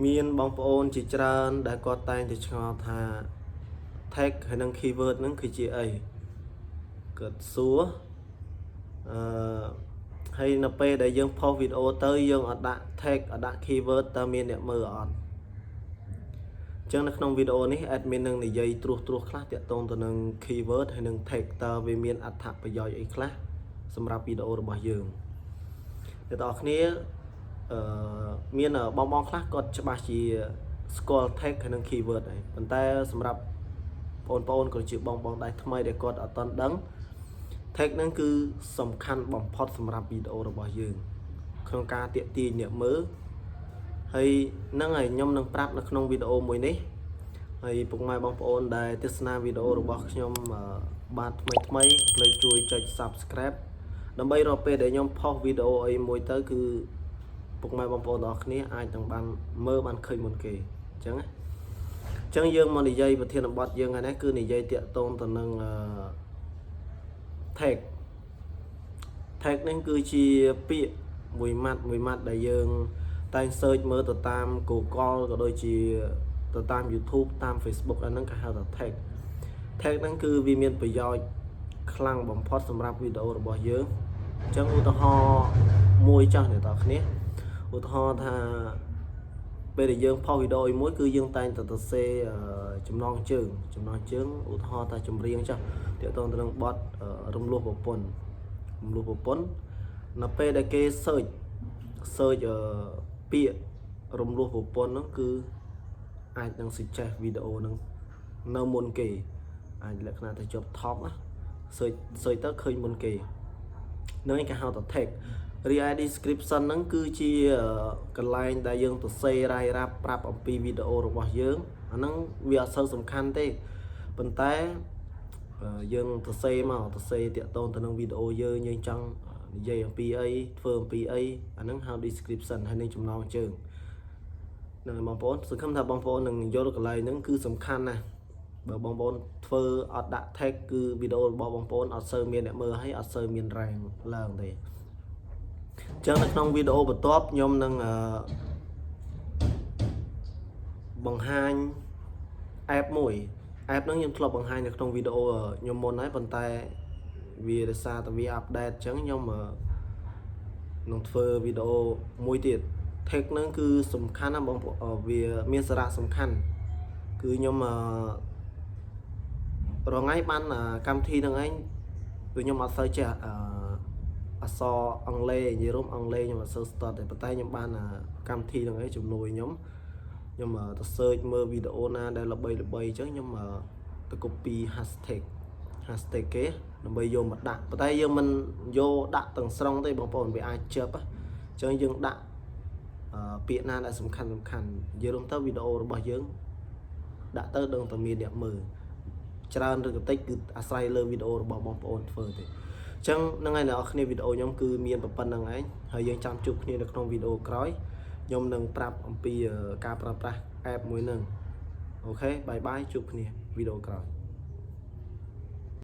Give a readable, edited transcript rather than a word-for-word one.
មានបងប្អូនជាច្រើនដែលគាត់តែងតែឆ្ងល់ថា tag ហើយនិង keyword ហ្នឹងគឺជាអីគាត់សួរអឺហើយនៅពេលដែលយើងផុសវីដេអូទៅយើងអត់ដាក់ tag អត់ដាក់ keyword តើមានអ្នកមើលអត់អញ្ចឹងនៅក្នុងវីដេអូនេះ admin នឹងនិយាយត្រួសត្រាសខ្លះទាក់ទងទៅនឹង keyword ហើយនិង tag តើវាមានអត្ថប្រយោជន៍អីខ្លះសម្រាប់វីដេអូរបស់យើងអ្នកទាំងអស់គ្នាអឺមានបងបងខ្លះគាត់ច្បាស់ជាស្គាល់ tag ហើយនិង keyword ហើយប៉ុន្តែសម្រាប់បងប្អូនក៏ជាបងបងដៃថ្មីដែលគាត់អត់ទាន់ដឹង tag ហ្នឹងគឺសំខាន់បំផុតសម្រាប់វីដេអូរបស់យើង ក្នុងការទាក់ទាញអ្នកមើលហើយហ្នឹងហើយខ្ញុំនឹងប្រាប់នៅក្នុងវីដេអូមួយនេះហើយពុកម៉ែបងប្អូនដែលទស្សនាវីដេអូរបស់ខ្ញុំបាទថ្មីថ្មីកុំភ្លេចជួយចុច Subscribe ដើម្បីរាល់ពេលដែលខ្ញុំផុសវីដេអូអីមួយទៅគឺពុកម៉ែបងប្អូនទាំងអស់គ្នាអាចនឹងបានមើលបានឃើញមុនគេអញ្ចឹងណាអញ្ចឹងយើងមកនិយាយប្រធានបទយើងថ្ងៃនេះគឺនិយាយទាក់ទងទៅនឹងអឺ tag tag នេះគឺជាពាក្យមួយម៉ាត់មួយម៉ាត់ដែលយើងតែង search មើលទៅតាម Google ក៏ដូចជាទៅតាម YouTube តាម Facebook អាហ្នឹងគេហៅថា tag tag ហ្នឹងគឺវាមានប្រយោជន៍ខ្លាំងបំផុតសម្រាប់វីដេអូរបស់យើងអញ្ចឹងឧទាហរណ៍មួយចោះអ្នកទាំងអស់គ្នាឧទាហរណ៍ថាពេលដែលយើងផុសវីដេអូមួយគឺយើងតែងតែសរសេរចំណងជើងចំណងជើងឧទាហរណ៍ថាចម្រៀងចុះទាក់ទងទៅនឹងបទរំលោះប្រពន្ធរំលោះប្រពន្ធនៅពេលដែលគេ search ពាក្យរំលោះប្រពន្ធហ្នឹងគឺអាចនឹង suggest វីដេអូហ្នឹងនៅមុនគេអាចលក្ខណៈទៅជាប់ top ណា search ទៅឃើញមុនគេនឹងឯងគេហៅថា tag រីឯ description ហ្នឹងគឺជាកន្លែងដែលយើងទៅសេរាយរាប់ប្រាប់អំពីវីដេអូរបស់យើងអាហ្នឹងវាអត់សូវសំខាន់ទេប៉ុន្តែយើងទៅសេមកទៅសេតាក់ទងទៅនឹងវីដេអូយើងយើងចង់និយាយអំពីអីធ្វើអំពីអីអាហ្នឹងហៅ description ហើយនឹងចំណងជើងហ្នឹងហើយបងប្អូនសង្ឃឹមថាបងប្អូននឹងយល់កន្លែងហ្នឹងគឺសំខាន់ណាស់បើបងប្អូនធ្វើអត់ដាក់ tag គឺវីដេអូរបស់បងប្អូនអត់សូវមានអ្នកមើលហើយអត់សូវមាន rank ឡើងទេអញ្ចឹងនៅក្នុងវីដេអូបន្ទាប់ខ្ញុំនឹងអឺបង្ហាញ app មួយ app ហ្នឹងខ្ញុំធ្លាប់បង្ហាញនៅក្នុងវីដេអូខ្ញុំមុនហើយប៉ុន្តែវាដោយសារតែវា update អញ្ចឹងខ្ញុំនឹងធ្វើវីដេអូមួយទៀត tag ហ្នឹងគឺសំខាន់ណាស់បងប្អូនវាមានសារៈសំខាន់គឺខ្ញុំអឺរងៃបានកម្មវិធីហ្នឹងឯងគឺខ្ញុំអត់សូវចេះអឺអក្សរអង់គ្លេសនិយាយរួមអង់គ្លេសខ្ញុំអត់សូវស្ទាត់ទេប៉ុន្តែខ្ញុំបានកម្មវិធីហ្នឹងឯងជំនួយខ្ញុំខ្ញុំទៅ search មើលវីដេអូណាដែលល្បីល្បីអញ្ចឹងខ្ញុំទៅ copy hashtag គេដើម្បីយកមកដាក់ប៉ុន្តែយើងមិនយកដាក់ទាំងស្រុងទេបងប្អូនវាអាចជឹបអញ្ចឹងយើងដាក់ពាក្យណាដែលសំខាន់សំខាន់និយាយរួមទៅវីដេអូរបស់យើងដាក់ទៅដឹងតែមានអ្នកមើលច្រើនឬក៏តិចគឺអាស្រ័យលើវីដេអូរបស់បងប្អូនធ្វើទេអញ្ចឹងហ្នឹងហើយអ្នកនរគ្នាវីដេអូខ្ញុំគឺមានប៉ុណ្្នឹងឯងហើយយើងចាំជួបគ្នានៅក្នុងវីដេអូក្រោយខ្ញុំនឹងប្រាប់អំពីការប្រើប្រាស់ app មួយហ្នឹង OK bye bye ជួបគ្នាវីដេអូក្រោយ។